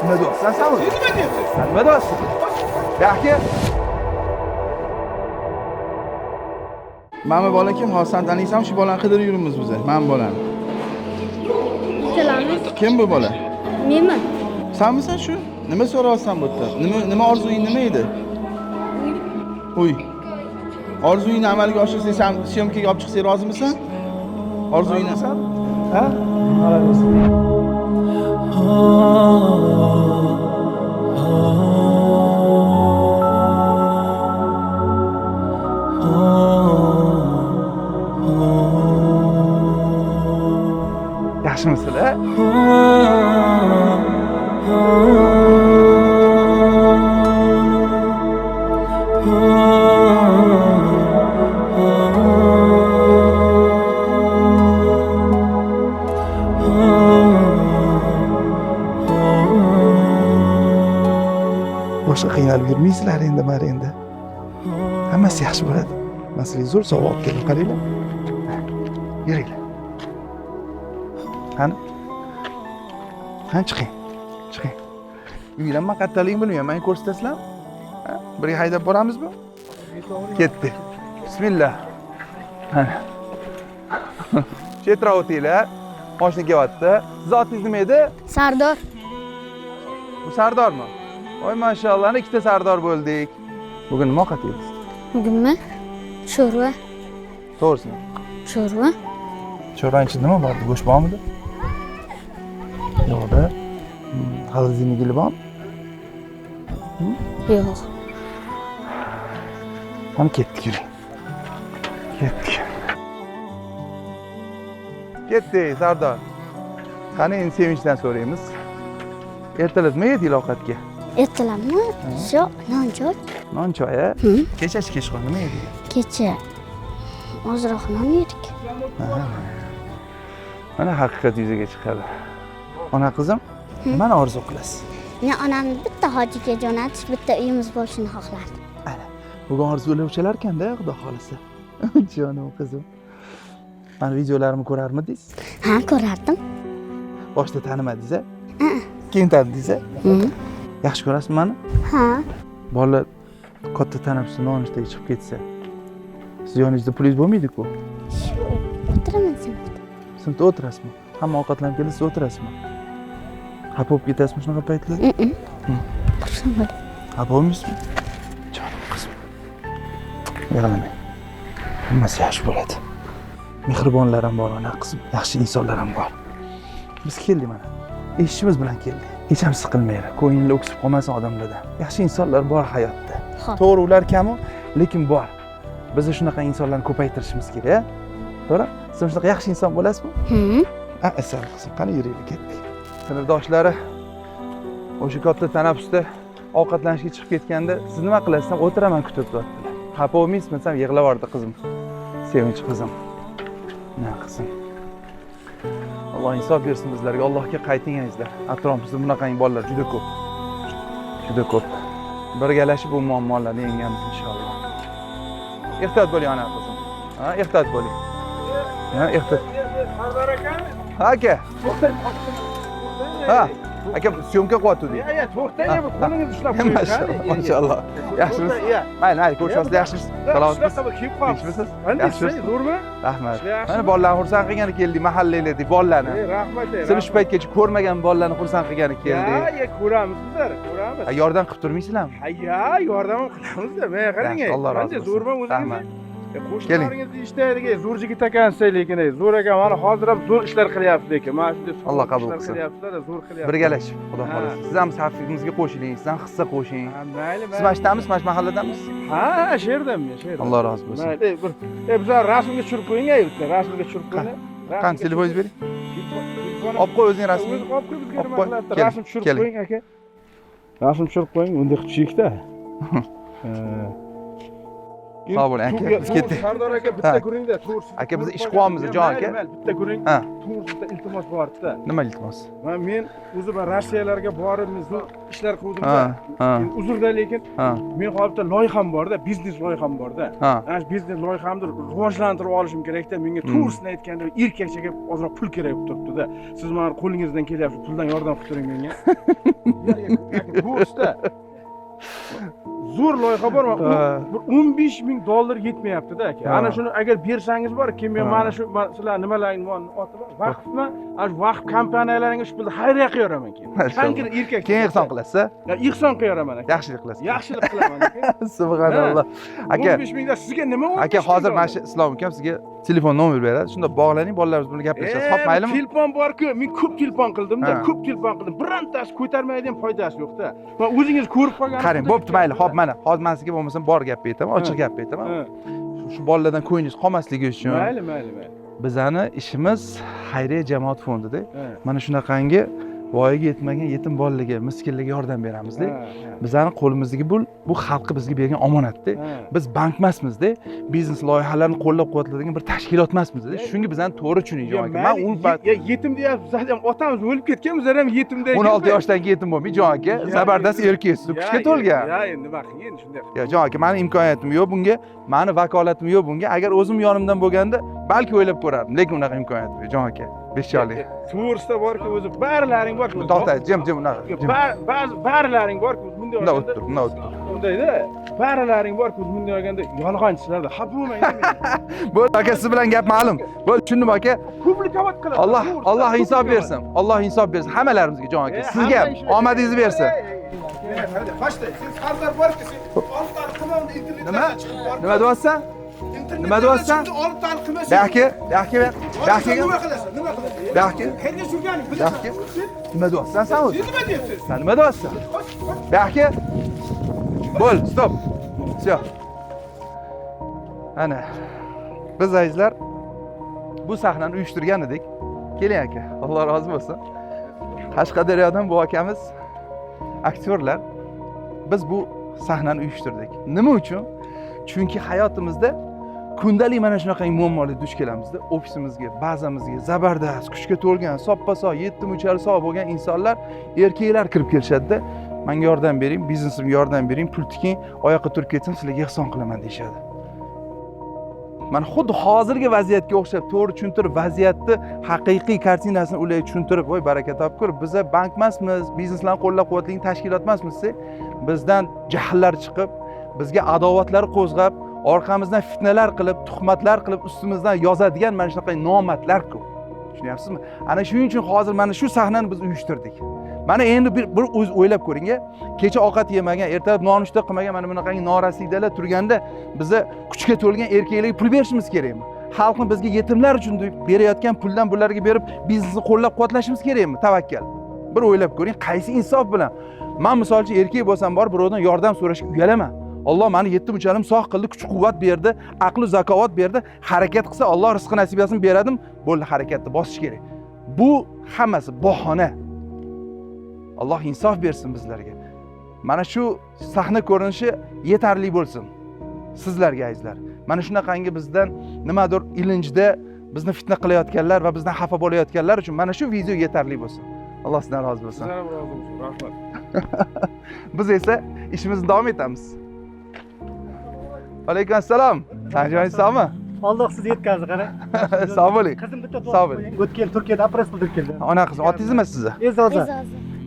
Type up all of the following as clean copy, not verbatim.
Nima deyapsan sen o'zi? Nima deyapsiz? Sen nima deyapsan? Yaxshi. Mana bola kim? Hozir sen taniysan, shu bolani qidirib yuribmiz biz. Mana bolani. Ikkalamiz. Kim bu bola? Menmi? Sanmisan shu? Nima so'rayapsan bu yerda? Nima orzuying nima edi? Uy. Orzuyingni amalga oshirsak, sen syomkaga olib chiqsak rozimisan? Orzuyingni. Ha? Молодец. Yaxshimisizlar? Boshqa qiynalib yurmaysizlar endi, mana endi. Hammasi yaxshi bo'ladi. Men sizlarga zo'r sovg'a olib keldim, qaranglar. Yuringlar. Qani? Qani chiqing. Chiqing. Uylar man qayerdaligini bilmayman. Menga ko'rsatasizlarmi? Ha? Birga haydab boramizmi? Ketdi. Bismillah. Ana. Chetroq o'tinglar. Mashina kelyapti. Siz otingiz nima edi? Sardor. Bu Sardormi? Voy mashalloh, ana ikkita Sardor bo'ldik. Bugun nima ovqat yedingiz? Bugunmi? Sho'rva. To'g'risini. Sho'rva. Sho'rvaning ichida nima bor? Go'sht bormidi? Yo'qda. Холодильник bormi? Yo'q. Qani ketdik, yuring. Ketdik. Ketdik, Sardor. Qani endi Sevinchdan so'raymiz. Ertalab nima yedingiz ovqatga? Ertalabmi? Shu non choy. Non choy, a? Kechachi kechqurun nima yedingiz? Kecha ozroq non yedik. Mana haqiqat yuzaga chiqadi. Ona qizim, nimani orzu qilasiz? Men onamni bitta hojiga jo'natish, bitta uyimiz bo'lishini xohlardim. Ana, bugun orzular uchalar ekanda, xudo xolasa. Jonim qizim. Mani videolarimni ko'rarmidingiz? Ha, ko'rardim. Boshida tanimadingiz a? Keyin tanidingiz a? Yaxshi ko'rasizmi mani? Ha. Bolalar katta tanaffusda nonushtaga chiqib ketsa, siz yoningizda pulingiz bo'lmaydi-ku. Shu o'tiraman sinfda. Sinfda o'tirasizmi? Hamma ovqatlanib kelsa, siz o'tirasizmi? Xafa bo'lib ketasizmi shunaqa paytlarda? Xursand bo'lib. Xafa bo'lmaysizmi? Jonim qizim. Yig'lamang. Hammasi yaxshi bo'ladi. Mehribonlar ham bor, ona qizim, yaxshi insonlar ham bor. Biz keldik mana. Eshitishimiz bilan keldik. Hech ham siqilmanglar. Ko'ngli o'ksib qolmasin odamlardan. Yaxshi insonlar bor hayotda. Xo'p. To'g'ri, ular kamu, lekin bor. Biz shunaqa insonlarni ko'paytirishimiz kerak, to'g'ri? Siz shunaqa yaxshi inson bo'lasizmi? Ha, asal qizim, qani yuraylik, ketdik. Sinfdoshlari o'sha katta tanaffusda ovqatlanishga chiqib ketganda, siz nima qilasiz? O'tiraman kutib turibdilar. Xafa bo'lmaysizmi desam, yig'lab yubordi qizim. Sevinch qizim. Na qizim. Alloh insof bersin bizlarga. Allohga qayting azizlar. Atrofimizda bunaqangi bolalar juda ko'p. Juda ko'p. Birgalashib bu muammolarni yengamiz inshaalloh. Ehtiyot bo'ling ona qizim. Ha, ehtiyot bo'ling. Ha, ehtiyot. Sardor akami? Ha, aka. Ha, aka, syomka qilyotgandik. Ya, to'xtang, bu qo'lingizni ushlab qo'ying. Mashalloh, mashalloh. Yaxshimisiz? Mayli, mayli, ko'rishamiz, yaxshimisiz? Salomatmisiz? Kiyib qolibsiz. Tinchmisiz? Qandaysiz? Yaxshimisiz? Zo'rmi? Rahmat. Yaxshimi? Mana bolalarni xursand qilgani keldik, mahallalar bolalarni. Rahmat. Sizlar shu paytgacha ko'rmagan bolalarni xursand qilgani keldik. Ya, ya, ko'ramiz bizlar, ko'ramiz. Ha, yordam qilib turmaysizlarmi? Ha, ya, yordam ham qilamiz-da. Mana qarang. Yaxshi, Alloh rozi Qanday bo'lsin. zo'rmi o'zingiz? Rahmat. Qo'shnilaringiz eshitaylik, zo'r yigit ekansiz lekin, zo'r ekan. Mana hozir ham zo'r ishlar qilyapsiz lekin. Mana shunday Alloh qabul ishlar qilsin. qilyapsizlar, zo'r qilyapsiz. Birgalashib, xudo Ha. xohlasa. Siz ham safingizga qo'shiling, siz ham hissa qo'shing. Ha, mayli, Siz mana shu mana shu mahalladamisiz? Ha, shu yerdanman, shu yerdan. Alloh rozi bo'lsin. Mayli, bir bizlar rasmga tushirib qo'ying, bitta rasmga tushirib qo'ying. Qani telefoningizni bering. Telefon Olib qo'y o'zing rasmini. O'zi olib qo'y, bizga Olib nima qo'y. qilyapti? Keling, Rasm tushirib keling. qo'ying aka. Rasm tushirib qo'ying, unday qilib tushaylik-da. Sog' bo'ling aka, biz ketdik. Sardor aka, bitta ko'ringda, to'g'risi. Aka, biz ish qilyapmiz, jon aka. Bitta ko'ring. To'g'risida iltimos bor-da. Nima iltimos? Men o'zi ben Rossiyalarga borib, men zo'r ishlar qildim-da. Uzrda, lekin men hozir bitta loyiham bor-da, biznes loyiham bor-da. Ana shu biznes loyihamni rivojlantirib olishim kerak-da. Menga to'g'risini aytganda erkakchaga ozroq pul kerak bo'lib turibdi-da. Siz meni qo'lingizdan kelyapti, puldan yordam qilib turing menga. To'g'risida zo'r loyiha bor, bir 15 000 dollar yetmayapti-da aka. Ana shuni agar bersangiz bor, keyin men mana shu sizlar nimalaringni oti bor, vaqfmi? Ana shu vaqf kompaniyalaringga shu pulni xayriya qilaveraman keyin. Qancha erkak. Keyin ehson qilasiz-a? Ehson qilaveraman aka. Yaxshilik qilasiz. Yaxshilik qilaman aka. Subhanalloh. Aka, 15 mingda sizga nima 15 aka, hozir mana shu Islom ukam sizga telefon nomer beradi. Shunda bog'laning, bolalarimiz bilan gaplashasiz. Xo'p, maylimi? Telefon bor-ku, men ko'p telefon qildim-da, ko'p telefon qildim. Birontasi ko'tarmaydi ham, foydasi yo'q-da. Men o'zingiz ko'rib qolganingiz. Qarang, bo'pti, mayli. Xo'p, mana hozir men sizga bo'lmasam bor gapni aytaman, ochiq gapni aytaman. Shu bolalardan ko'nglingiz qolmasligi uchun. Mayli, mayli, mayli. Bizani ishimiz xayriya jamoat fondida. Mana shunaqangi voyaga yetmagan yetim bolalarga, miskinlarga yordam beramizda. Bizani qo'limizdagi bu xalqi bizga bergan omonatda. Biz bank emasmizda, biznes loyihalarini qo'llab-quvvatlaydigan bir tashkilot emasmizda. Shunga bizani to'g'ri tushuning, jon aka. Men u yetim deyapsiz, ham otamiz o'lib ketgan, bizlar ham yetimda. 16 yoshdan keyin yetim bo'lmay, jon aka, zabardast erkaksiz, kuchga to'lgan. Ya, endi nima qiyin shunday. Ya jon aka, meni imkoniyatim yo'q bunga, meni vakolatim yo'q bunga. Agar o'zim yonimdan bo'lganda, balki o'ylab ko'rardim, lekin unaqa imkoniyatim yo'q, jon aka. Beshcholik. To'g'risida borku, o'zi barilaring borku. To'xta, jim, jim unaqa. Ba'zi barilaring borku, bunday olganda. Bunday o'tirib, bunday o'tirib. Undayda, barilaring borku, bunday olganda yolg'onchilarda xafa bo'lmang. Bo'ldi aka, siz bilan gap ma'lum. Bo'ldi, tushundim aka. Publikovat qiladi. Alloh, Alloh insof bersin. Alloh insof bersin hammalarimizga, jon aka. Sizga ham omadingizni bersin. Qochdi. Sen Sardor borku, sen olib qilmamda internetdan chiqib bor. Nima deyapsan? Nima deyapsan? Olib tali qilmasin. Baki, baki, baki. Nima qilasan? Nima qilasan? Baki. Qayerga surganing bilasan. Baki. Nima deyapsan sen o'zi? Nima deyapsiz? Sen nima deyapsan? Baki. Bo'l, stop. Всё. Ana. Biz azizlar bu sahnani uyushtirgan edik. Keling aka, Alloh rozi bo'lsin. Qashqadaryodan bu akamiz aktyorlar. Biz bu sahnani uyushtirdik. Nima uchun? Chunki hayotimizda kundalik mana shunaqa muammolarga duch kelamizda. Ofisimizga, bazamizga zabardast, kuchga to'lgan, soppa-sog', yetti muchali sog' bo'lgan insonlar, erkaklar kirib kelishadi-da. Menga yordam bering, biznesimga yordam bering, pul tiking, oyoqqa turib ketsam sizlarga ehson qilaman deyishadi. Mana xuddi hozirgi vaziyatga o'xshab to'g'ri tushuntirib, vaziyatni haqiqiy kartinasini ularga tushuntirib, voy baraka topkur, biza bank emasmiz, bizneslarni qo'llab-quvvatlaydigan tashkilot emasmiz desak, bizdan jahllar chiqib, bizga adovatlar qo'zg'ab, orqamizdan fitnalar qilib, tuhmatlar qilib, ustimizdan yozadigan mana shunaqa nomardlar ko'p. Tushunyapsizmi? Ana shuning uchun hozir mana shu sahnani biz uyushtirdik. Mana endi bir o'z o'ylab ko'ring-a. Kecha ovqat yemagan, ertalab nonushta qilmagan mana bunaqangi norasidalar turganda biza kuchga to'lgan erkaklarga pul berishimiz kerakmi? Xalqni bizga yetimlar uchun deb berayotgan puldan bularga berib biznesni qo'llab-quvvatlashimiz kerakmi? Tavakkal. Bir o'ylab ko'ring, qaysi insof bilan? Men misol uchun erkak bo'lsam bor, birovdan yordam so'rashga uyalaman. Alloh meni yetti muchalim sog' qildi, kuch-quvvat berdi, aql zakovat berdi. Harakat qilsa Alloh rizqi nasibasini beradim. Bo'ldi, harakatni bosish kerak. Bu hammasi bahona. Alloh insof bersin bizlarga. Mana shu sahna ko'rinishi yetarli bo'lsin sizlarga azizlar. Mana shunaqangi bizdan nimadir ilinjda bizni fitna qilayotganlar va bizdan xafa bo'layotganlar uchun mana shu video yetarli bo'lsin. Alloh sizdan rozi bo'lsin. Sizdan ham rozi bo'lsin. Rahmat. Biz esa ishimizni davom etamiz. Alaykum assalom. Joningiz sog'mi? Alloh sizni yetkazdi, qarang. Sog' bo'ling. Qizim bitta Sog' bo'ling. O'tgan yil Turkiyada operatsiya qildirib keldi. Ona qizim, otingiz nima sizni? E'zoza.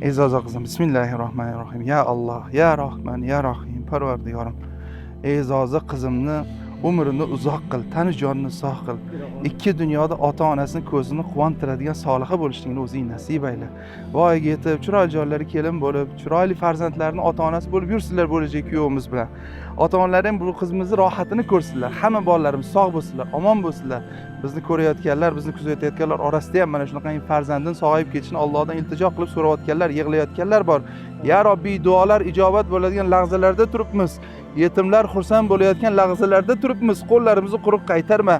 E'zoza qizim. Bismillahirrohmanirrohim. Ya Alloh, ya Rohman, ya Rohim, Parvardigorim. E'zoza qizimni umrini uzoq qil, tani jonini sog' qil. Ikki dunyoda ota-onasini ko'zini quvontiradigan soliha bo'lishligini o'zing nasib ayla. Voyaga yetib, chiroyli jonlari kelin bo'lib, chiroyli farzandlarni ota-onasi bo'lib yursinlar bo'lajak kuyovimiz bilan. Ota-onalar ham bu qizimizni rohatini ko'rsinlar. Hamma bolalarimiz sog' bo'lsinlar, omon bo'lsinlar. Bizni ko'rayotganlar, bizni kuzatayotganlar orasida ham mana shunaqangi farzandini sog'ayib ketishini Allohdan iltijo qilib so'rayotganlar, yig'layotganlar bor. Ya Robbi, duolar ijobat bo'ladigan lahzalarda turibmiz. Yetimlar xursand bo'layotgan lahzalarda turibmiz. Qo'llarimizni quruq qaytarma.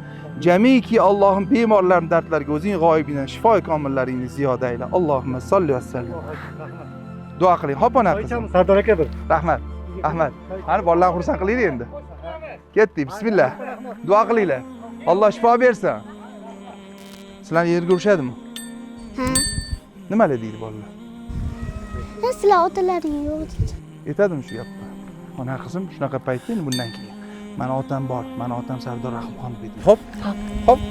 Jamiki Allohim bemorlarning dardlariga o'zing g'oyibingdan shifo komillaringni ziyoda ayla. Allohumma solli va sallim. Duo qiling. Hop ona qizim. Sardor aka bir. Rahmat. Rahmat. Qani bolalarni xursand qilaylik endi. Ketdik, bismillah. Duo qilinglar. Alloh shifo bersin. Sizlar yerga urishadimi? Ha. Nimalar deydi bolalar? Sizlar otalaring yo'q deydi. Aytadimi shu gapni? Ona qizim, shunaqa paytda endi bundan keyin mani otam bor, mani otam Sardor Rahimxonov deydi. Xo'p, xo'p.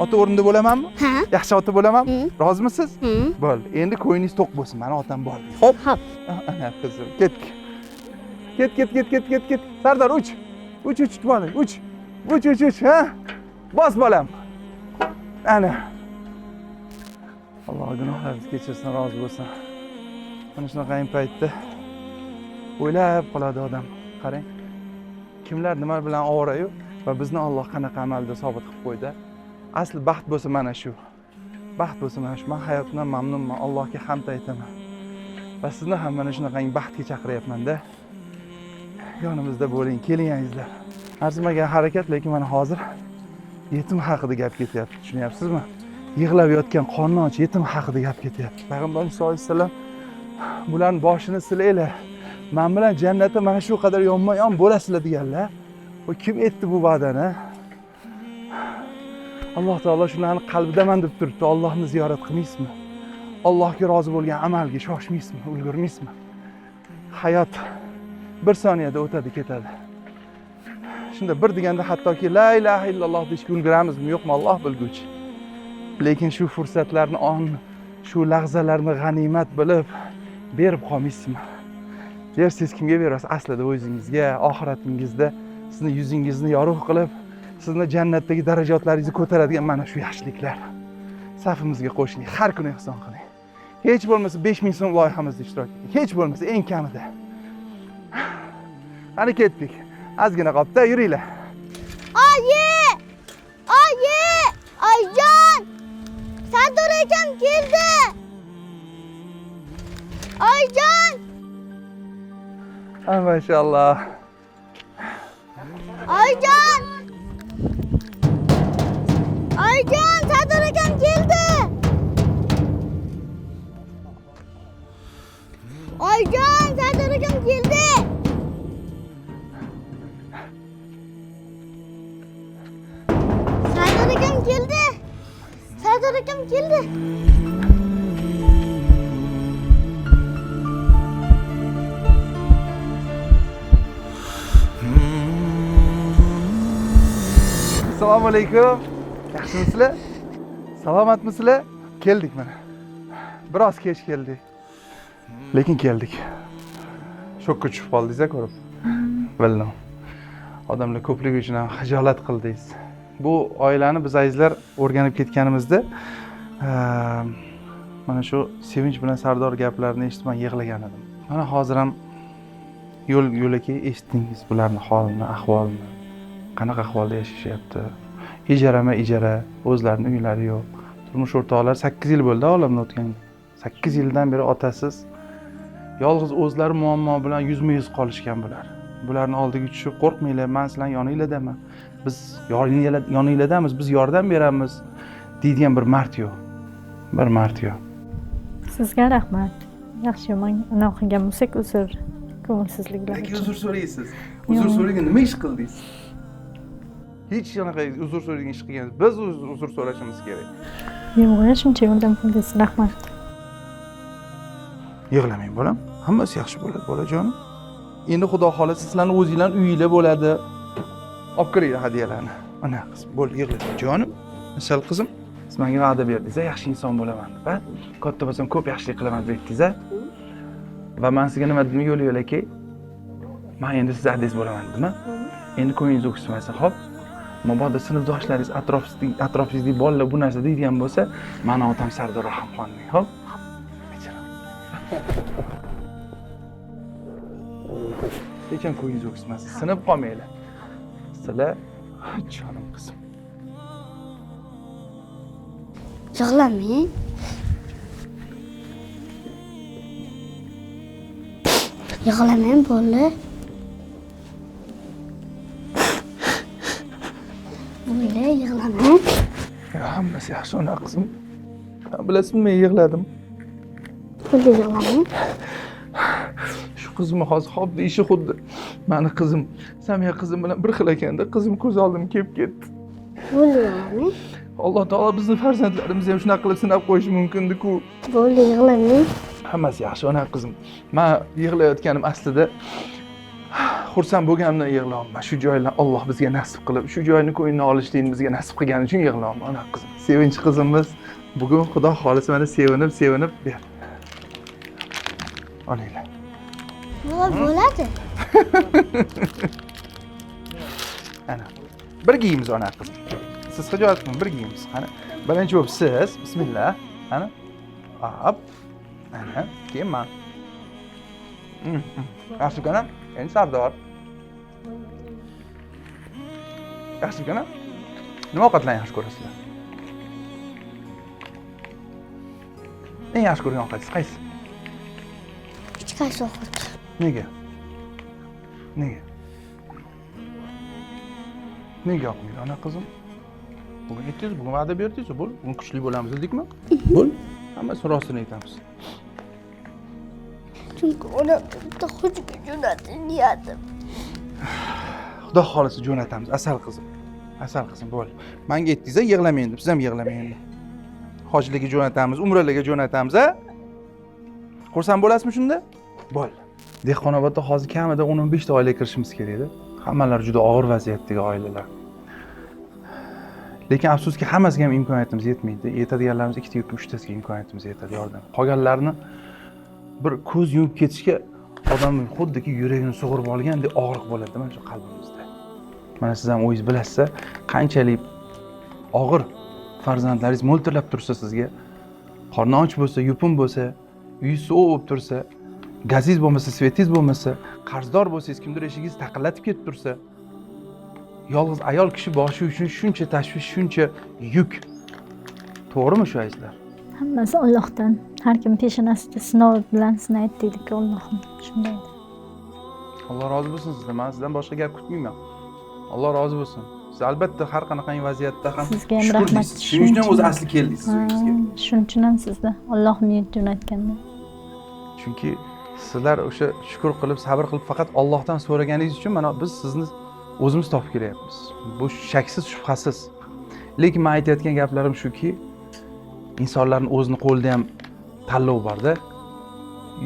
Ota o'rnida bo'lamanmi? Ha. Yaxshi ota bo'lamanmi? Rozimisiz? Bo'ldi. Endi ko'nglingiz to'q bo'lsin, mani otam bor. Xo'p. Xo'p. Ana qizim, ketdik. Ket, ket, ket, ket, ket, ket. Sardor, uch. Uch, uch, bolam, uch. Uch, uch, uch, ha? Bos bolam. Ana. Alloh gunohlarimizni kechirsin, rozi bo'lsin. Mana shunaqa paytda o'ylab qoladi odam. Qarang, kimlar nima bilan ovorayu va bizni Alloh qanaqa amalda sobit qilib qo'ydi. Asli baxt bo'lsa mana shu. Baxt bo'lsa mana shu. Men hayotimdan mamnunman, Allohga hamd aytaman. Va sizni ham mana shunaqangi baxtga chaqiryapman-da. Yonimizda bo'ling, keling azizlar. Arzimagan harakat, lekin mana hozir yetim haqida gap ketyapti, tushunyapsizmi? Yig'lab yotgan qorni och yetim haqida gap ketyapti. Payg'ambarimiz sollallohu alayhi vasallam bularning boshini silanglar. Men bilan jannatda mana shu qadar yonma-yon bo'lasizlar deganlar. Bu kim aytdi bu va'dani? Alloh taolo shularni qalbidaman deb turibdi. Allohni ziyorat qilmaysizmi? Allohga rozi bo'lgan amalga shoshmaysizmi, ulgurmaysizmi? Hayot bir soniyada o'tadi, ketadi. Shunda bir deganda hattoki la ilaha illalloh deyishga ulguramizmi, yo'qmi, Alloh bilguchi. Lekin shu fursatlarni, on, shu lahzalarni g'animat bilib berib qolmaysizmi? Bersangiz kimga berasiz? Aslida o'zingizga, oxiratingizda sizni yuzingizni yorug' qilib, sizni jannatdagi darajatlaringizni ko'taradigan mana shu yaxshiliklar. Safimizga qo'shiling, har kuni ehson qiling. Hech bo'lmasa 5000 so'm loyihamizda ishtirok eting. Hech bo'lmasa eng kamida. Qani ketdik. Ozgina qolibdi, yuringlar. Oyi! Oyi! Oyijon! Sardor akam keldi. Oyijon! Maşallah. Oyijon! Oyijon, Sardor akam keldi. Oyijon, Sardor akam keldi. Sardor akam keldi. Sardor akam keldi. Assalomu alaykum. Yaxshimisizlar? Salomatmisizlar? Keldik mana. Biroz kech keldik. Lekin keldik. Shokka tushib qoldingiz-a ko'rib. Bildim. Odamlar ko'pligi uchun ham xijolat qildingiz. Bu oilani biz azizlar o'rganib ketganimizda mana shu Sevinch bilan Sardor gaplarini eshitib men yig'lagan edim. Mana hozir ham yo'l yo'lakay eshitdingiz bularning holini, ahvolini. Qanaqa ahvolda yashashyapti. Ijarama ijara, o'zlarining uylari yo'q. Turmush o'rtoqlari 8 yil bo'ldi olamdan o'tganga. 8 yildan beri otasiz, yolg'iz o'zlari muammo bilan yuzma-yuz qolishgan bular. Bularning oldiga tushib, qo'rqmanglar, men sizlarning yoninglardaman. Biz yoninglardamiz, biz yordam beramiz deydigan bir mard yo'q. Bir mard yo'q. Sizga rahmat. Yaxshi yomon anaqa qilgan bo'lsak uzr, ko'ngilsizliklar Lekin uchun. uzr so'raysiz. Uzr so'ragan nima ish qildingiz? Hech qanaqa uzr so'raydigan ish qilgan. Biz uzr so'rashimiz kerak. Yo'q, shuncha yordam qildingiz, rahmat. Yig'lamang bolam, hammasi yaxshi bo'ladi bolajonim. Endi Xudo xolasa sizlarning o'zinglarning uyinglar bo'ladi. Olib kiringlar hadiyalarni. Ana qizim, bo'ldi, yig'lama jonim. Misol qizim, siz menga va'da berdingiz, yaxshi inson bo'laman deb, ha? Katta bo'lsam ko'p yaxshilik qilaman deb aytdingiz, ha? Va men sizga nima dedim yo'l yo'lakay? Men endi siz adingiz bo'laman dedim, ha? Endi ko'nglingiz o'ksmasin, xo'p? Mabodo sinfdoshlaringiz, atrofingizdagi bolalar bu narsa deydigan bo'lsa, meni otam Sardor Rahimxonning, xo'p? Hech ham ko'nglingiz o'ksmasin, sinib qolmanglar. Sizlar jonim qizim. Yig'lamang. Yig'lamang bola. Bola yig'lamang. Hammasi yaxshi ona qizim. Bilasizmi, men yig'ladim. Bola yig'lamang. Shu Qizimni hozir hop deyishi xuddi mani qizim, Samiya qizim bilan bir xil ekanda, qizim ko'z oldimga kelib ketdi. Bo'ldi, yig'lamang. Alloh taolo bizni farzandlarimizni ham shunaqa qilib sinab qo'yishi mumkin-ku. Bo'ldi, yig'lamang. Hammasi yaxshi, ona qizim. Men yig'layotganim aslida xursand bo'lganimdan yig'layapman. Shu joylar Alloh bizga nasib qilib, shu joyni ko'nglini olishlikni bizga nasib qilgani uchun yig'layapman, ona qizim. Sevinch qizimiz bugun Xudo xolisa mana sevinib, sevinib ber. Olinglar. Bo'ladi. Ana. Birga yeymiz ona qizim. Siz xijolat qilmang, birga yeymiz. Qani. Birinchi bo'lib siz, bismillah. Qani. Hop. Ana, keyin men. Yaxshi kana, endi Sardor. Yaxshi kana. Nima ovqatlarni yaxshi ko'rasizlar? Eng yaxshi ko'rgan ovqatingiz qaysi? Hech qaysi ovqat. Nega? Nega? Nega yoqmaydi ona qizim? Bugun aytdingiz, bugun va'da berdingiz, bo'l, bugun kuchli bo'lamiz dedikmi? Bo'l. Hammasini rostini aytamiz. Chunki onam bitta hujga jo'natish niyatim. Xudo xolisa jo'natamiz, asal qizim. Asal qizim, bo'l. Menga aytdingiz, yig'lamang deb, siz ham yig'lamang endi. Hojlikka jo'natamiz, umralarga jo'natamiz, a? Xursand bo'lasizmi shunda? Bo'l. Dehqonobodda hozir kamida 10-15 ta oila kirishimiz kerak edi. Hammalari juda og'ir vaziyatdagi oilalar. Lekin afsuski hammasiga ham imkoniyatimiz yetmaydi. Yetadiganlarimiz 2 yoki 3 tasiga imkoniyatimiz yetadi yordam. Qolganlarini bir ko'z yumib ketishga odamning xuddiki yuragini sug'urib olgandek og'riq bo'ladi mana shu qalbimizda. Mana siz ham o'zingiz bilasiz, qanchalik og'ir farzandlaringiz mo'ltirlab tursa sizga, qorni och bo'lsa, yupun bo'lsa, uyi sovuq bo'lib tursa, gazingiz bo'lmasa, svetingiz bo'lmasa, qarzdor bo'lsangiz, kimdir eshigingizni taqillatib ketib tursa, yolg'iz ayol kishi boshi uchun shuncha tashvish, shuncha yuk. To'g'rimi shu azizlar? Hammasi Allohdan. Har kim peshonasida sinov bilan sinaydi deydi-ku Allohim. Shunday. Alloh rozi bo'lsin sizdan. Men sizdan boshqa gap kutmayman. Alloh rozi bo'lsin. Siz albatta har qanaqangi vaziyatda ham sizga ham rahmat. Shuning uchun ham o'zi asli keldingiz siz uyimizga. Shuning uchun ham sizda Allohim jo'natganda. Chunki sizlar o'sha shukr qilib, sabr qilib faqat Allohdan so'raganingiz uchun mana biz sizni o'zimiz topib kelyapmiz. Bu shaksiz, shubhasiz. Lekin men aytayotgan gaplarim shuki, insonlarning o'zini qo'lida ham tanlov borda.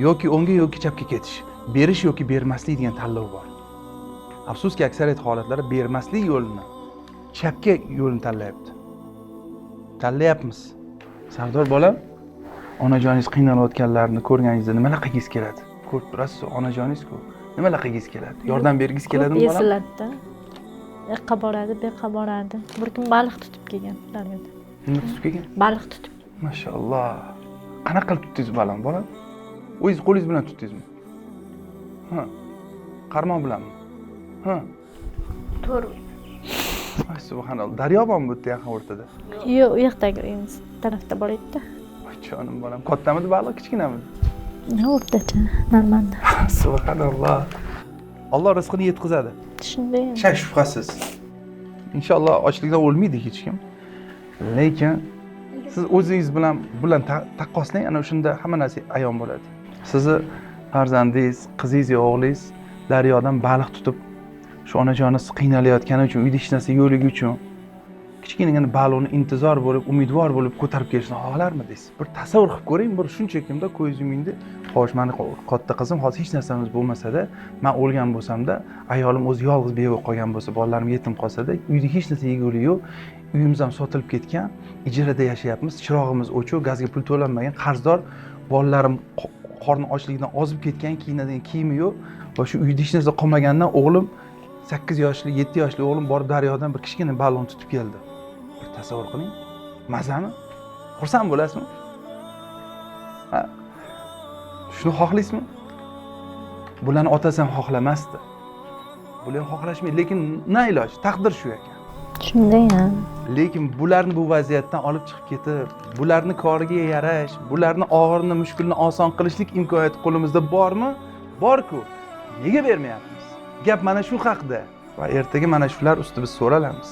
Yoki o'ngga yoki chapga ketish, berish yoki bermaslik degan tanlov bor. Afsuski aksariyat holatlarda bermaslik yo'lini, chapga yo'lini tanlayapti. Tanlayapmiz. Sardor bolam, onajoningiz qiynalayotganlarini ko'rganingizda nimalar qilgingiz keladi? Ko'rib turasiz, onajoningiz-ku. Nimalar qilgingiz keladi? Yordam bergingiz keladimi bolam? Esiladi-da. Yoqqa boradi, bu yoqqa boradi. Bir kun baliq tutib kelgan daryoda. Nima tutib kelgan? Baliq tutib. Mashalloh. Qanaqa qilib tutdingiz baliqni, bolam? O'zingiz qo'lingiz bilan tutdingizmi? Ha. Qarmon bilanmi? Ha. To'g'ri. Ay subhanalloh. Daryo bormi bu yerda yaqin o'rtada? Yo'q, u yoqdagi uyimiz tarafda bor edi-da. Voy jonim bolam, kattamidi baliq, kichkinamidi? O'rtacha, normal. Subhanalloh. Alloh rizqini yetkazadi. Shunday. Shak shubhasiz. Inshaalloh ochlikdan o'lmaydi hech kim. Lekin siz o'zingiz bilan taqqoslang, ana o'shanda hamma narsa ayon bo'ladi. Sizni farzandingiz, qizingiz yo o'g'lingiz daryodan baliq tutib, shu onajonisi qiynalayotgani uchun, uyda hech narsa yo'qligi uchun kichkinagina baliqni intizor bo'lib, umidvor bo'lib ko'tarib kelishni xohlarmidingiz? Bir tasavvur qilib ko'ring, bir shuncha kimda ko'z yumingda, xo'sh, meni katta qizim hozir hech narsamiz bo'lmasa-da, men o'lgan bo'lsam-da, ayolim o'zi yolg'iz beva qolgan bo'lsa, bolalarim yetim qolsa-da, uyda hech narsa yegulik yo'q, uyimiz ham sotilib ketgan, ijarada yashayapmiz, chirog'imiz o'chiq, gazga pul to'lanmagan, qarzdor, bolalarim qorni ochligidan ozib ketgan, kiyinadigan kiyimi yo'q va shu uyda hech narsa qolmagandan o'g'lim 8 yoshli, 7 yoshli o'g'lim borib daryodan bir kichkina ballon tutib keldi. Bir tasavvur qiling. Mazami? Xursand bo'lasizmi? Ha? Shuni xohlaysizmi? Bularni otasi ham xohlamasdi. Bular ham xohlashmaydi, lekin na iloj, taqdir shu ekan. Shunday ha. Lekin bularni bu vaziyatdan olib chiqib ketib, bularni koriga yarash, bularni og'irini, mushkulini oson qilishlik imkoniyati qo'limizda bormi? Bor-ku. Nega bermayapmiz? Gap mana shu haqida. Va ertaga mana shular ustida biz so'ralamiz.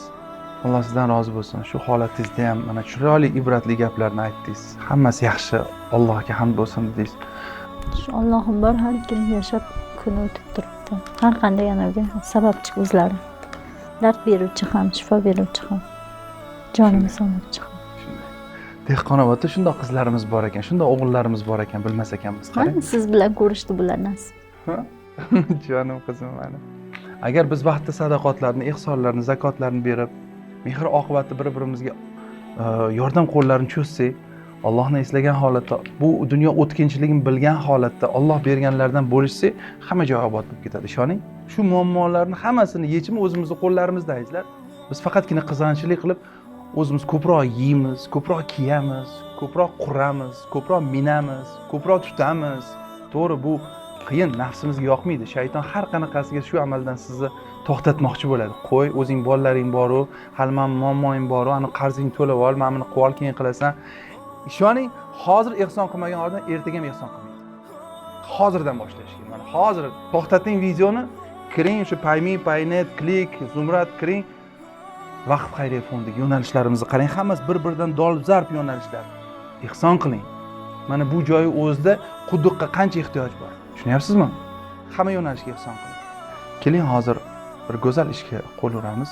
Alloh sizdan rozi bo'lsin. Shu holatingizda ham mana chiroyli, ibratli gaplarni aytdingiz. Hammasi yaxshi, Allohga hamd bo'lsin dedingiz. Shu Allohim bor, har kim yashab Kuni o'tib turibdi. Har qanday anaviga sababchi o'zlari. Dard beruvchi ham, shifo beruvchi ham, jonimiz oluvchi ham. Dehqonobodda shundoq qizlarimiz bor ekan, shundoq o'g'illarimiz bor ekan, bilmas ekanmiz, qarang. Siz bilan ko'rishdi bular nasib. Jonim qizim mani. Agar biz vaqtda sadaqotlarni, ehsonlarni, zakotlarni berib, mehr oqibatda bir-birimizga yordam qo'llarini cho'zsak, Allohni eslagan holatda, bu dunyo o'tkinchiligini bilgan holatda Alloh berganlardan bo'lishsak, hamma joy obod bo'lib ketadi, ishoning. Shu muammolarni hammasini yechimi o'zimizni qo'llarimizda, azizlar. Biz faqatgina qizg'anchilik qilib o'zimiz ko'proq yeymiz, ko'proq kiyamiz, ko'proq quramiz, ko'proq minamiz, ko'proq tutamiz. To'g'ri, bu qiyin, nafsimizga yoqmaydi. Shayton har qanaqasiga shu amaldan sizni to'xtatmoqchi bo'ladi. Qo'y, o'zing bolalaring bor-u, hali mana muammoing bor-u, ani qarzingni to'lab ol, mana buni qilib ol, keyin qilasan. Ishoning, hozir ehson qilmagan odam ertaga ham ehson qilmaydi. Hozirdan boshlash kerak. Mana hozir to'xtating videoni, kiring shu Payme, Paynet, Klik, Zumrad kiring. Vaqf xayriya fondiga yo'nalishlarimizni qarang, hammasi bir-biridan dolzarb yo'nalishlar. Ehson qiling. Mana bu joyi o'zida quduqqa qancha ehtiyoj bor. Tushunyapsizmi? Hamma yo'nalishga ehson qiling. Keling hozir bir go'zal ishga qo'l uramiz.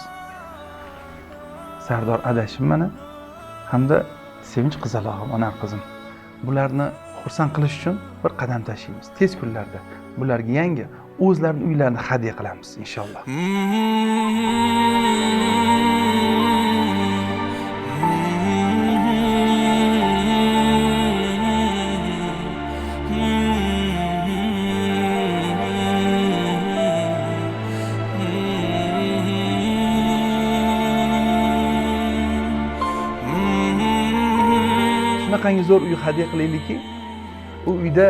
Sardor adashim mana hamda Sevinch qizalog'im, onam qizim. Bularni xursand qilish uchun bir qadam tashlaymiz. Tez kunlarda bularga yangi o'zlarini uylarini hadya qilamiz inshaalloh. Shunaqangi zo'r uy hadya qilaylikki, u uyda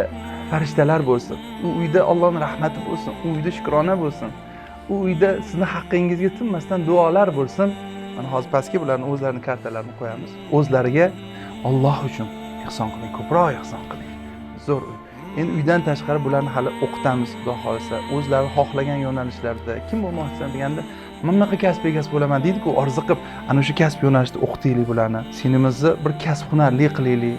farishtalar bo'lsin, u uyda Allohning rahmati bo'lsin, u uyda shukrona bo'lsin, u uyda sizni haqqingizga tinmasdan duolar bo'lsin. Mana hozir pastga bularni o'zlarining kartalarini qo'yamiz. O'zlariga Alloh uchun ehson qiling, ko'proq ehson qiling. Zo'r uy. Endi uydan tashqari bularni hali o'qitamiz, Xudo xohlasa, o'zlari xohlagan yo'nalishlarda kim bo'lmoqchisan deganda, mana bunaqa kasb egasi bo'laman deydi-ku, orzu qilib, ana o'sha kasb yo'nalishida o'qitaylik bularni. Sinimizni bir kasb hunarli qilaylik.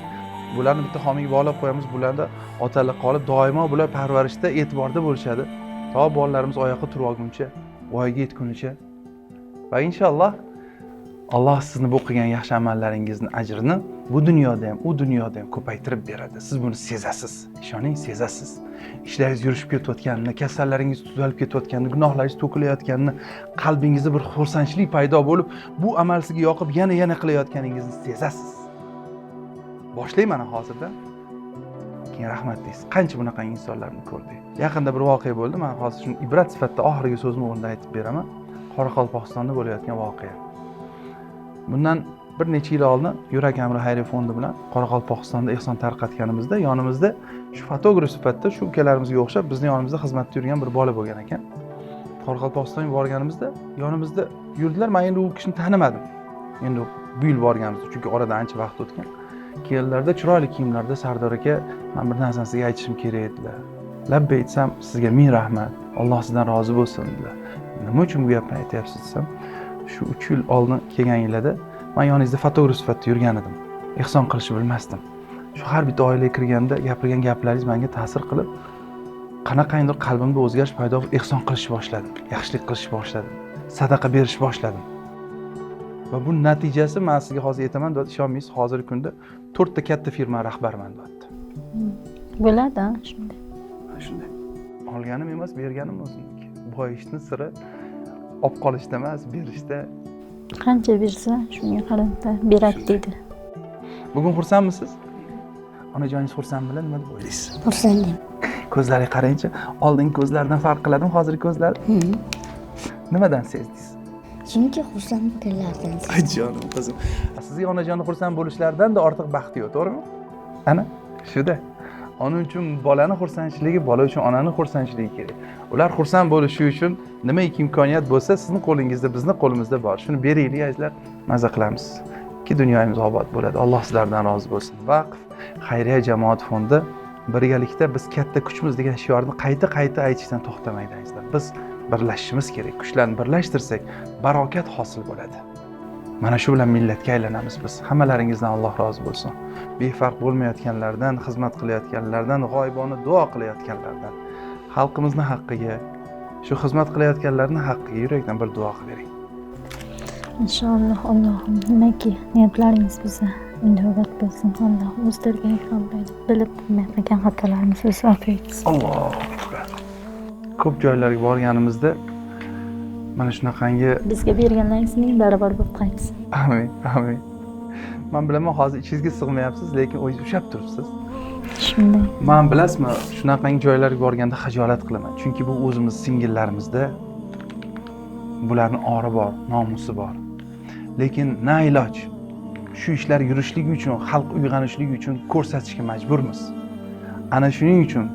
Bularni bitta homiga bog'lab qo'yamiz, bularda otalik qolib, doimo bular parvarishda, e'tiborda bo'lishadi. To bolalarimiz oyoqqa turib olguncha, voyaga yetgunicha. Va inshaalloh Alloh sizni bu qilgan yaxshi amallaringizni ajrini bu dunyoda ham, u dunyoda ham ko'paytirib beradi. Siz buni sezasiz. Ishoning, sezasiz. Ishlaringiz yurishib ketayotganini, kasallaringiz tuzalib ketayotganini, gunohlaringiz to'kilayotganini, qalbingizda bir xursandchilik paydo bo'lib, bu amal sizga yoqib yana qilayotganingizni sezasiz. Boshlang mana hozirdan. Keyin rahmat deysiz. Qancha bunaqa insonlarni ko'rdik. Yaqinda bir voqea bo'ldi. Men hozir shuni ibrat sifatida oxirgi so'zimni o'rnida aytib beraman. Qoraqalpog'istonda bo'layotgan voqea. Bundan bir necha yil oldin Yurak amri xayriya fondi bilan Qoraqalpog'istonda ehson tarqatganimizda yonimizda shu fotograf sifatida shu ukalarimizga o'xshab bizni yonimizda xizmatda yurgan bir bola bo'lgan ekan. Qoraqalpog'istonga borganimizda yonimizda yurdilar. Men endi u kishini tanimadim. Endi bu yil borganimizda, chunki oradan ancha vaqt o'tgan. Keldilarda chiroyli kiyimlarda, Sardor aka, men bir narsani sizga aytishim kerak edilar. Labbay desam, sizga ming rahmat, Alloh sizdan rozi bo'lsin dedilar. Nima uchun bu gapni aytyapsiz desam, shu 3 yil oldin kelgan yillarda men yoningizda fotograf sifatida yurgan edim. Ehson qilishni bilmasdim. Shu har bitta oilaga kirganda gapirgan gaplaringiz menga ta'sir qilib, qanaqangidir qalbimda o'zgarish paydo bo'lib, ehson qilishni boshladim, yaxshilik qilishni boshladim, sadaqa berishni boshladim. Va bu natijasi men sizga hozir aytaman, deb ishonmaysiz, hozirgi kunda 4 ta katta firma rahbariman deyapti. Bo'ladi, shunday. Shunday. Olganim emas, berganim o'zimniki. Boyishning siri olib qolishda emas, berishda. Qancha bersa, shunga qarab beradi deydi. Bugun xursandmisiz? Onajoningiz xursandmilar, nima deb o'ylaysiz? Xursandman. Ko'zlariga qarangchi, oldingi ko'zlaridan farq qiladimi hozirgi ko'zlar? Nimadan sezdingiz? Chunki xursand bo'lganlaridan. Ay jonim qizim. Sizga onajoni xursand bo'lishlaridan-da ortiq baxt yo'q, to'g'rimi? Ana, shuda. Ona uchun bolani xursandchiligi, bola uchun onani xursandchiligi kerak. Ular xursand bo'lishi uchun nimaiki imkoniyat bo'lsa, sizning qo'lingizda, bizning qo'limizda bor. Shuni beraylik azizlar, maza qilamiz. Ikki dunyomiz obod bo'ladi. Alloh sizlardan rozi bo'lsin. Vaqf xayriya jamoat fondi birgalikda biz katta kuchmiz degan shiorni qayta-qayta aytishdan to'xtamaydi azizlar. Biz birlashishimiz kerak. Kuchlarni birlashtirsak, barokat hosil bo'ladi. Mana shu bilan millatga aylanamiz biz. Hammalaringizdan Alloh rozi bo'lsin. Befarq bo'lmayotganlardan, xizmat qilayotganlardan, g'oyibona duo qilayotganlardan. Xalqimizni haqqiga, shu xizmat qilayotganlarning haqqiga yurakdan bir duo qilib bering. Inshaalloh, Allohim nimaki niyatlarimiz bo'lsa, ijobat bo'lsin. Alloh o'z dargohiga qabul bilib bilmay qilgan xatolarimizni o'zi afv etsin. Allohu akbar. Ko'p joylarga borganimizda mana shunaqangi bizga berganlaringiz ming barobar bo'lib qaytsin. Amin, amin. Men bilaman hozir ichingizga sig'mayapsiz, lekin o'zingiz ushlab turibsiz. Shunday. Men bilasizmi, shunaqangi joylarga borganda xijolat qilaman. Chunki bu o'zimiz singillarimizda bularning ori bor, nomusi bor. Lekin na iloj, shu ishlar yurishligi uchun, xalq uyg'onishligi uchun ko'rsatishga majburmiz. Ana shuning uchun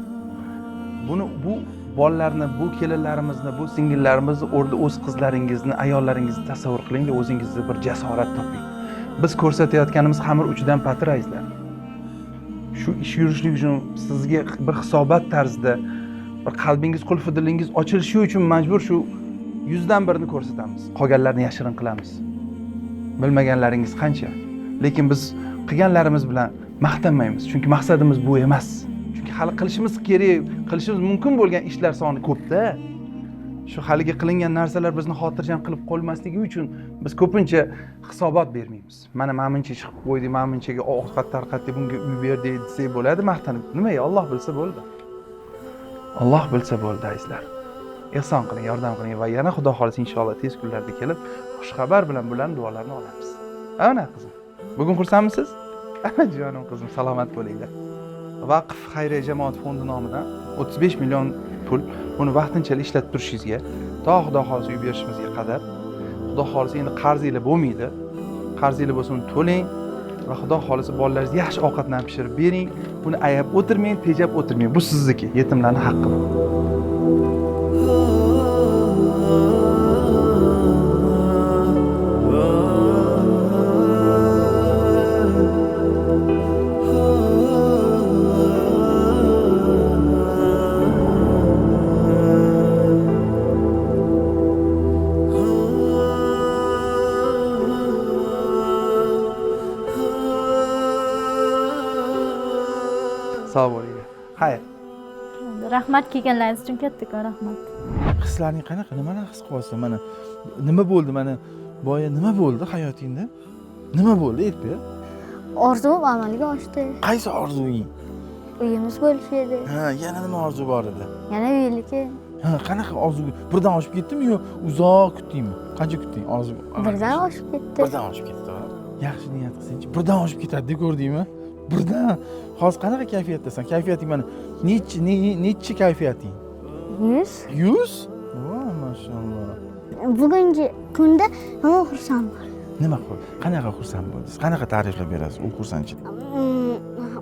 buni, bu bolalarni, bu kelinlarimizni, bu singillarimizni o'rnida o'z qizlaringizni, ayollaringizni tasavvur qiling va o'zingizni bir jasorat toping. Biz ko'rsatayotganimiz xamir uchidan patir azizlar. Shu ish yurishligi uchun sizga bir hisobot tarzida bir qalbingiz, qulfi dilingiz ochilishi uchun majbur shu 100dan birini ko'rsatamiz. Qolganlarini yashirin qilamiz. Bilmaganlaringiz qancha. Lekin biz qilganlarimiz bilan maqtanmaymiz, chunki maqsadimiz bu emas. Chunki hali qilishimiz kerak, qilishimiz mumkin bo'lgan ishlar soni ko'pda. Shu haligi qilingan narsalar bizni xotirjam qilib qo'ymasligi uchun biz ko'pincha hisobot bermaymiz. Mana muncha ish qilib qo'ydik, mana munchaga ovqat tarqatdik, bunga uy berdik desak bo'ladi maqtanib. Nimaga? Alloh bilsa bo'ldi. Alloh bilsa bo'ldi azizlar. Ehson qiling, yordam qiling va yana Xudo xolisa inshaalloh tez kunlarda kelib xushxabar bilan bularning duolarini olamiz. Ana qizim, bugun xursandmisiz? Jonim qizim, salomat bo'linglar. Vaqf xayriya jamoat fondi nomidan 35 million pul, buni vaqtinchalik ishlatib turishingizga, to Xudo xolisa uy berishimizga qadar. Xudo xolisa endi qarzinglar bo'lmaydi. Qarzinglar bo'lsa uni to'lang va Xudo xolisa bolalaringizga yaxshi ovqatlarni pishirib bering. Buni ayab o'tirmang, tejab o'tirmang. Bu sizniki, yetimlarning haqqi bu. Sog' bo'linglar. Xayr. Rahmat kelganlaringiz uchun kattakon rahmat. Hislaring qanaqa? Nimalar his qilyapsan? Mana nima bo'ldi? Mana boya nima bo'ldi hayotingda? Nima bo'ldi? Aytib ber. Orzum amalga oshdi. Qaysi orzuing? Uyimiz bo'lishi edi. Ha, yana nima orzu bor edi? Yana uyliki. Ha, qanaqa orzu? Birdan oshib ketdimi yo uzoq kutdingmi? Qancha kutding orzu? Birdan oshib ketdi. Birdan oshib ketdi. Yaxshi niyat qilsangchi, birdan oshib ketadi deb ko'rdingmi? Birdan. Hozir qanaqa kayfiyatdasan? Kayfiyating mana nechi kayfiyating? 100. 100? Voy, mashalloh. Bugungi kunda nima xursand bo'ldim. Nima qanaqa xursand bo'ldingiz? Qanaqa ta'riflab berasiz u xursandchilikni?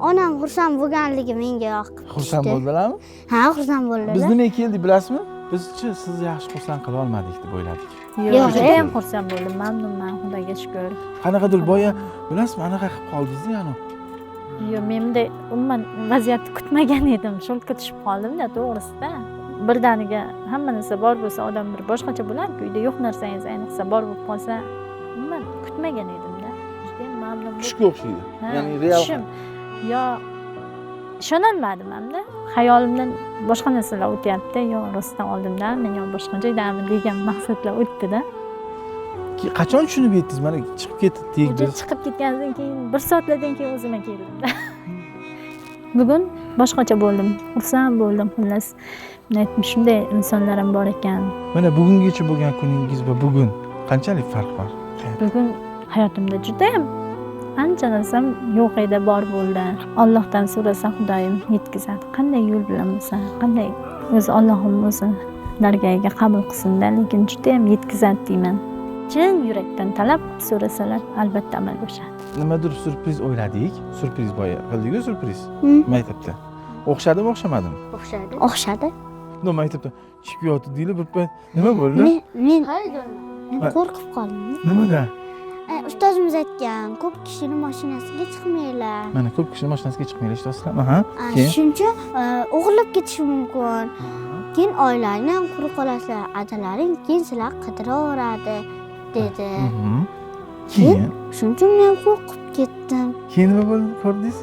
Onam xursand bo'lganligi menga yoqdi. Xursand bo'ldilarmi? Ha, xursand bo'ldilar. Biz nimaga keldik bilasizmi? Bizchi sizni yaxshi xursand qila olmadik deb o'yladik. Yo'q, juda ham xursand bo'ldim, mamnunman, Xudoga shukr. Qanaqadir boya bilasizmi, anaqa qilib qoldingiz-da, ya'ni. Yo'q, men bunday umuman vaziyatni kutmagan edim. Shokka tushib qoldim-da, to'g'risida. Birdaniga hamma narsa bor bo'lsa, odam bir boshqacha bo'larku, uyda yo'q narsangiz ayniqsa bor bo'lib qolsa, umuman kutmagan edim-da. Juda ham mamnun. Tushga o'xshaydi. Ya'ni real. Tushim. Yo, ishonolmadim hamda. Xayolimdan boshqa narsalar o'tyapti. Yo, rostdan oldimdanmi, yo boshqa joydami degan maqsadlar o'tdi-da. Qachon tushunib yetdingiz? Mana chiqib ketdik biz. Chiqib ketgandan keyin bir soatlardan keyin o'zimga keldim. Bugun boshqacha bo'ldim, xursand bo'ldim xullas. Aytdim, shunday insonlar ham bor ekan. Mana bugungacha bo'lgan kuningiz va bugun qanchalik farq bor? Bugun hayotimda juda ham ancha narsam yo'q edi, bor bo'ldi. Allohdan so'rasa Xudoyim yetkazadi. Qanday yo'l bilan bo'lsa, qanday o'zi Allohim o'zi dargohiga qabul qilsin-da, lekin juda ham yetkazadi deyman. Chin yurakdan talab qilib so'rasalar, albatta amalga oshadi. Nimadir syurpriz o'yladik. Syurpriz boya qildik-ku syurpriz. Maktabda. O'xshadimi, o'xshamadimi? O'xshadi. O'xshadi. No, maktabda chiqib yotdi deyli bir payt. Nima bo'ldi? Men qo'rqib qoldim. Nimadan? Ustozimiz aytgan, ko'p kishini mashinasiga chiqmanglar. Mana ko'p kishini mashinasiga chiqmanglar, eshityapsizlarmi? Ha? Keyin shuncha o'g'irlab ketishi mumkin. Keyin oilaning ham quruq qolasizlar, adalaring keyin sizlar qidiraveradi dedi. Keyin shuning uchun men qo'rqib ketdim. Keyin nima bo'ldi, ko'rdingiz?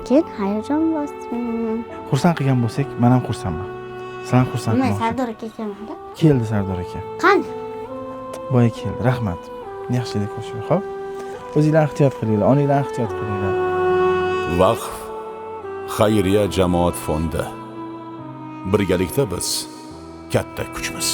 Keyin hayajon bosdi meni. Xursand qilgan bo'lsak, men ham xursandman. Sizlarni xursand Nima, qilmoqchi. Sardor aka kelmadi? Keldi Sardor aka. Qani? Boya keldi. Rahmat. Yaxshilik ko'rishing, xo'p? O'zinglar ehtiyot qilinglar, onanglar ehtiyot qilinglar. Vaqf xayriya jamoat fondi. Birgalikda biz katta kuchmiz.